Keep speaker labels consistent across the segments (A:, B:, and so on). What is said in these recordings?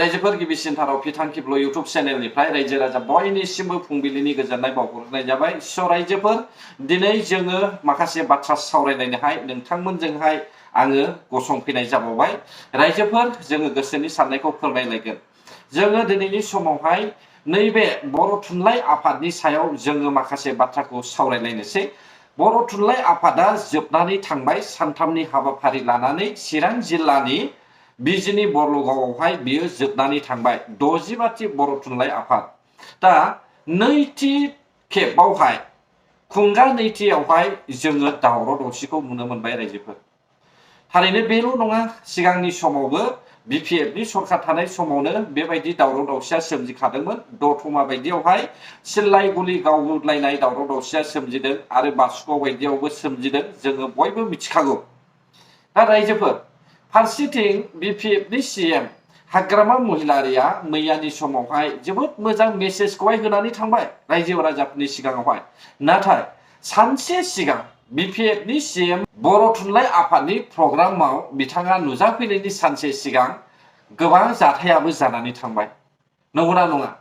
A: रायजोफोर गिबिसिन थाराव फिथांखिब्ल' इउटुब चेनेलनिफ्राय रायजो राजा बयनिसिमबो फुंबिलिनि गोजोननाय बावहरनाय जाबाय। स' रायजोफोर दिनै जोङो माखासे बाथ्रा सावरायलायनोहाय नोंथांमोनजोंहाय आङो गसंफैनाय जाबावबाय। रायजोफोर जोङो गोसोनि साननायखौ फोरमायलायगोन। जोङो दिनैनि समावहाय नैबे बर' थुनलाइ आफादनि सायाव जोङो माखासे बाथ्राखौ सावरायलायनोसै। बर' थुनलाइ आफादा जोबनानै थांबाय सानथामनि हाबाफारि लानानै चिरां जिल्लानि बिजिनि बरलगावआवहाय बियो जोबनानै थांबाय 60बाथि बर' थुनलाइ आफाद। दा नैथि खेबावहाय खुंगा नैथियावहाय जोङो दावराव दावसिखौ नुनो मोनबाय रायजोफोर। थारैनो बेल' नङा, सिगांनि समावबो बिपिएफनि सरकार थानाय समावनो बेबायदि दावराव दावसिया सोमजिखादोंमोन। दतमा बायदियावहाय सिल्लाय गुलि गावलायनाय दावराव दावसिया सोमजिदों आरो बासुगाव बायदियावबो सोमजिदों, जोङो बयबो मिथिखागौ। दा रायजोफोर फारसेथिं बिपिएफनि सीएम हाग्रामा महिलारिया मैयानि समावहाय जोबोद मोजां मेसेजखौहाय होनानै थांबाय रायजो राजाफोरनि सिगाङावहाय। नाथाय सानसे सिगां बिपिएफनि सीएम बर' थुनलाइ आफादनि प्रग्रामाव बिथाङा नुजाफैनायनि सानसे सिगां गोबां जाथायाबो जानानै थांबाय, नंगौना नङा?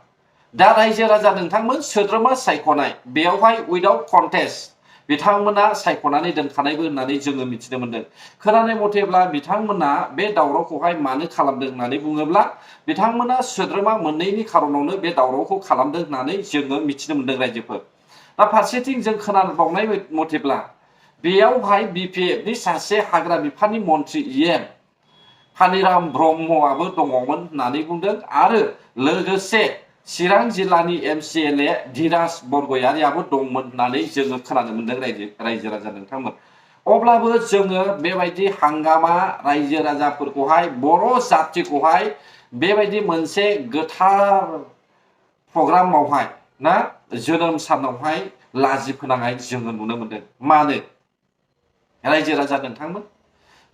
A: दा रायजो राजा नोंथांमोन सोद्रोमा सायख'नाय बेयावहाय उइदाउट कन्टेस्ट बिथांमोना सायख'नानै दोनखानायबो होननानै जोङो मिथिनो मोनदों। खोनानाय मथेब्ला बिथांमोना बे दावरावखौहाय मानो खालामदों होननानै बुङोब्ला बिथांमोना सोद्रोमा मोननैनि खारनावनो बे दावरावखौ खालामदों होननानै जोङो मिथिनो मोनदों रायजोफोर। दा फारसेथिं जों खोनाबावनाय मथेब्ला बेयावहाय बिपिएफनि सासे हाग्रा बिफाननि मन्त्रि इएम फानिराम ब्रह्मआबो दङमोन होननानै बुंदों आरो लोगोसे चिरां जिल्लानि एमसिएलए धीराज बरगयारियाबो दंमोन होननानै जोङो खोनानो मोनदों रायजो राजा नोंथांमोन। अब्लाबो जोङो बेबायदि हांगामा रायजो राजाफोरखौहाय बर' जातिखौहाय बेबायदि मोनसे गोथार प्रग्रामावहाय ना जोनोम सानावहाय लाजि फोनांनाय जोङो नुनो मोनदों। मानो रायजो राजा नोंथांमोन?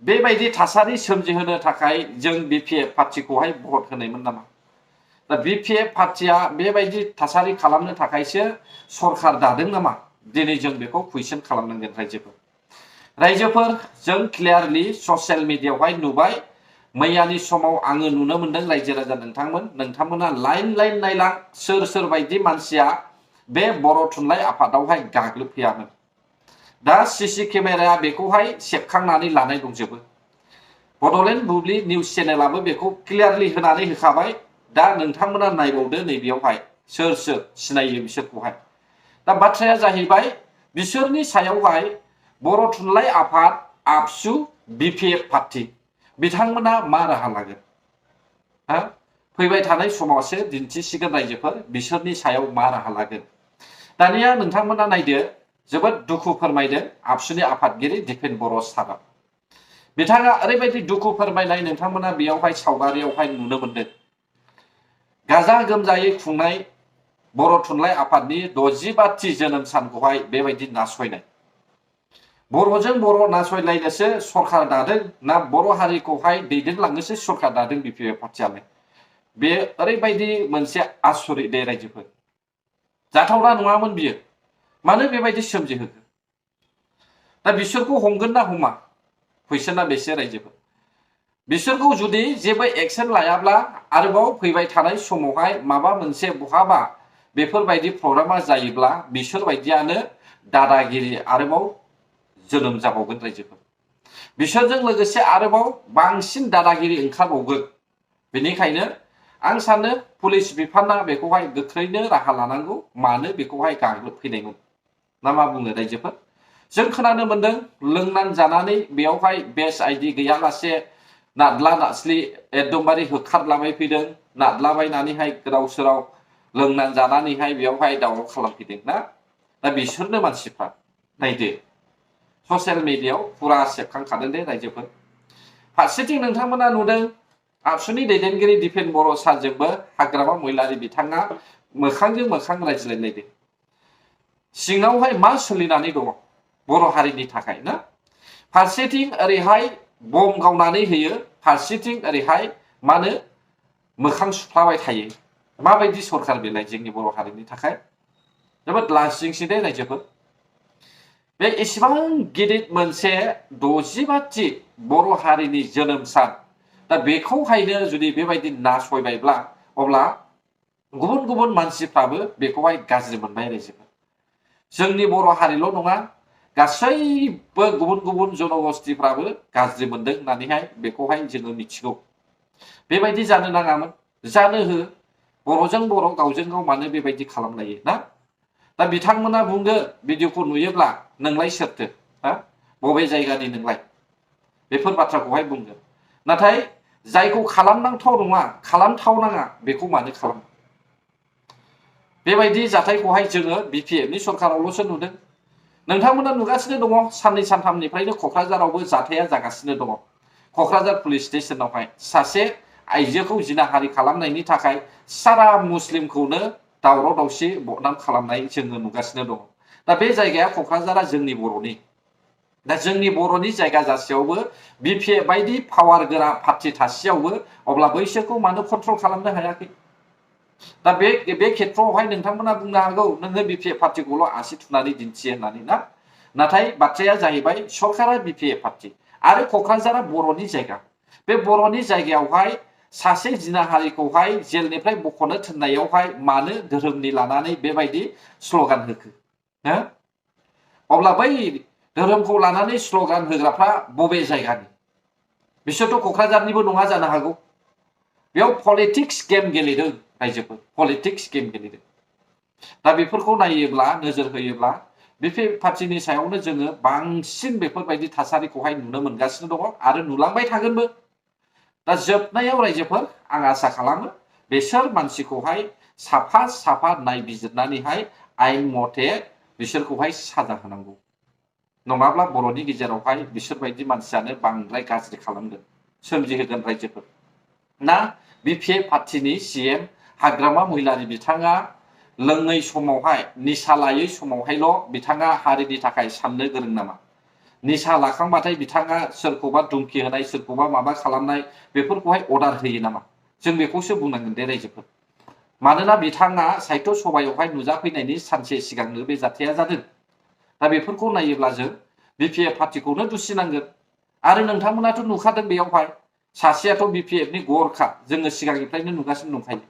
A: बेबायदि थासारि सोमजिहोनो थाखाय जों बिपिएफ पार्टिखौहाय भट होनायमोन नामा? दा बिपिएफ पार्टिया बेबायदि थासारि खालामनो थाखायसो सरकार दादों नामा? दिनै जों बेखौ कुइसन खालामनांगोन रायजोफोर। रायजोफोर जों क्लियारलि ससियेल मिडियायावहाय नुबाय, मैयानि समाव आङो नुनो मोनदों रायजो राजा नोंथांमोना लाइन लाइन नायलां सोर सोर बायदि मानसिया बे बर' थुनलाइ आफादावहाय गाग्लोबफैयामोन। दा सीसी केमेराया बेखौहाय सेबखांनानै लानाय दंजोबो। बड'लेण्ड बुब्लि निउस चेनेलाबो बेखौ क्लियारलि होनानै होखाबाय। दा नोंथांमोना नायबावदो नैबेयावहाय सोर सोर सिनायो बिसोरखौहाय। दा बाथ्राया जाहैबाय बिसोरनि सायावहाय बर' थुनलाइ आफाद आबसु बिपिएफ पार्टी बिथांमोना मा राहा लागोन? फैबाय थानाय समावसो दिन्थिसिगोन रायजोफोर बिसोरनि सायाव मा राहा लागोन। दानिया नोंथांमोना नायदो, जोबोद दुखु फोरमायदों आबसुनि आफादगिरि दिपेन बर' सारा। बिथाङा ओरैबायदि दुखु फोरमायनाय नोंथांमोना बेयावहाय सावगारियावहाय नुनो मोनदों। गाजा गोमजायै खुंनाय बर' थुनलाइ आफादनि 60बाथि जोनोम सानखौहाय बेबायदि नासयनाय। बर'जों बर' नासयलायनोसो सरकार दादों ना बर' हारिखौहाय दैदेनलांनोसो सरकार दादों बिपिएफ पार्टियालाय? बे ओरैबायदि मोनसे आसरित दे रायजोफोर। जाथावना नङामोन बियो। मानो बेबायदि सोमजिहोखो? दा बिसोरखौ हमगोन ना हमा? कुइसना बेसो रायजोफोर। बिसोरखौ जुदि जेबो एक्सन लायाब्ला आरोबाव फैबाय थानाय समावहाय माबा मोनसे बहाबा बेफोरबायदि प्रग्रामा जायोब्ला बिसोरबायदियानो दादागिरि आरोबाव जोनोम जाबावगोन रायजोफोर। बिसोरजों लोगोसे आरोबाव बांसिन दादागिरि ओंखारबावगोन। बेनिखायनो आं सानो पुलिस बिफाना बेखौहाय गोख्रैनो राहा लानांगौ। मानो बेखौहाय गाग्लोबफैनायमोन ना मा बुङो रायजोफोर? जों खोनानो मोनदों लोंनानै जानानै बेयावहाय बेस आइडि गैयालासे नादला नासलि एकदमबारे होखारलाबाय फैदों। नादलाबायनानैहाय गोदाव सोराव लोंनानै जानानैहाय बेयावहाय दावराव खालामफैदों ना? दा बिसोरनो मानसिफ्रा नायदो ससियेल मिडियायाव फुरा सेबखांखादों दे रायजोफोर। फारसेथिं नोंथांमोना नुदों आबसुनि दैदेनगिरि दिपेन बर' सारजोंबो हाग्रामा महिलारि बिथाङा मोखांजों मोखां रायज्लायलायदों। सिङावहाय मा सोलिनानै दङ बर' हारिनि थाखाय ना? फारसेथिं ओरैहाय बम गावनानै होयो, फारसेथिं ओरैहाय मानो मोखां सुफ्लाबाय थायो। माबायदि सरकार बेलाय जोंनि बर' हारिनि थाखाय? जोबोद लाजिंसै दे रायजोफोर। बे एसेबां गिदिर मोनसे 60बाथि बर' हारिनि जोनोम सान दा बेखौहायनो जुदि बेबायदि नासयबायब्ला अब्ला गुबुन गुबुन मानसिफ्राबो बेखौहाय गाज्रि मोनबाय रायजोफोर। जोंनि बर' हारिल' नङा, गासैबो गुबुन गुबुन जनगोष्ठीफ्राबो गाज्रि मोनदों होननानैहाय बेखौहाय जोङो मिथिगौ। बेबायदि जानो नाङामोन। जानो हो, बर'जों बर' गावजों गाव मानो बेबायदि खालामलायो ना? दा बिथांमोना बुंदो भिडिअखौ नुयोब्ला नोंलाय सोरथो, हा? बबे जायगानि नोंलाय? बेफोर बाथ्राखौहाय बुंगोन। नाथाय जायखौ खालामनांथाव नङा, खालामथावनाङा, बेखौ मानो खालामो? बेबायदि जाथायखौहाय जोङो बिपिएफनि सरकारावल'सो नुदों। नोंथांमोना नुगासिनो दङ, साननै सानथामनिफ्रायनो क'क्राझारावबो जाथाया जागासिनो दङ। क'क्राझार पुलिस स्टेशनावहाय सासे आइजोखौ जिनाहारि खालामनायनि थाखाय सारा मुस्लिमखौनो दावराव दावसि बदनाम खालामनाय जोङो नुगासिनो दङ। दा बे जायगाया क'क्राझारा जोंनि बर'नि। दा जोंनि बर'नि जायगा जासेयावबो बिपिएफ बायदि पावार गोरा पार्टि थासेयावबो अब्ला बैसोरखौ मानो कन्ट्रल खालामनो हायाखै? दा बे खेथ्रआवहाय नोंथांमोना बुंनो हागौ नोङो बिपिएफ पार्टिखौल' आसि थुनानै दिन्थियो होननानै ना? नाथाय बाथ्राया जाहैबाय सरकारा बिपिएफ पार्टि आरो क'क्राझारा बर'नि जायगा। बे बर'नि जायगायावहाय सासे जिनाहारिखौहाय जेलनिफ्राय बख'नो थिननायावहाय मानो धोरोमनि लानानै बेबायदि स्ल'गान होखो? हो? अब्ला बै धोरोमखौ लानानै स्ल'गान होग्राफ्रा बबे जायगानि? बिसोरथ' क'क्राझारनिबो नङा जानो हागौ। बेयाव पलिटिक्स गेम गेलेदों रायजोफोर, पलिटिक्स गेम गेलेदों। दा बेफोरखौ नायोब्ला, नोजोर होयोब्ला बिपिएफ पार्टिनि सायावनो जोङो बांसिन बेफोरबायदि थासारिखौहाय नुनो मोनगासिनो दङ आरो नुलांबाय थागोनबो। दा जोबनायाव रायजोफोर आं आसा खालामो बिसोर मानसिखौहाय साफा साफा नायबिजिरनानैहाय आयेन मथे बिसोरखौहाय साजा होनांगौ। नङाब्ला बर'नि गेजेरावहाय बिसोरबायदि मानसियानो बांद्राय गाज्रि खालामगोन, सोमजिहोगोन रायजोफोर। ना बिपिएफ पार्टिनि सीएम हाग्रामा महिलारि बिथाङा लोङै समावहाय, निसा लायै समावहायल' बिथाङा हारिनि थाखाय साननो गोरों नामा? निसा लाखांबाथाय बिथाङा सोरखौबा धुमखि होनाय, सोरखौबा माबा खालामनाय बेफोरखौहाय अर्डार होयो नामा? जों बेखौसो बुंनांगोन दे रायजोफोर। मानोना बिथाङा साहित्य सभायावहाय नुजाफैनायनि सानसे सिगांनो बे जाथाया जादों। दा बेफोरखौ नायोब्ला जों बिपिएफ पार्टिखौनो दुसिनांगोन। आरो नोंथांमोनाथ' नुखादों बेयावहाय सासेयाथ' बिपिएफनि गरखा, जोङो सिगांनिफ्रायनो नुगासिनो दंखायो।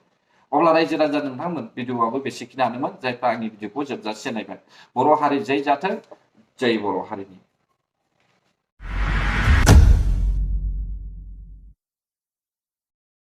A: अब्ला रायजो राजा नोंथांमोन, भिडिअ'आबो बेसेखिनियानोमोन। जायफ्रा आंनि भिडिअ'खौ जोबजासे नायबाय, बर' हारि जै जाथों, जै बर' हारिनि।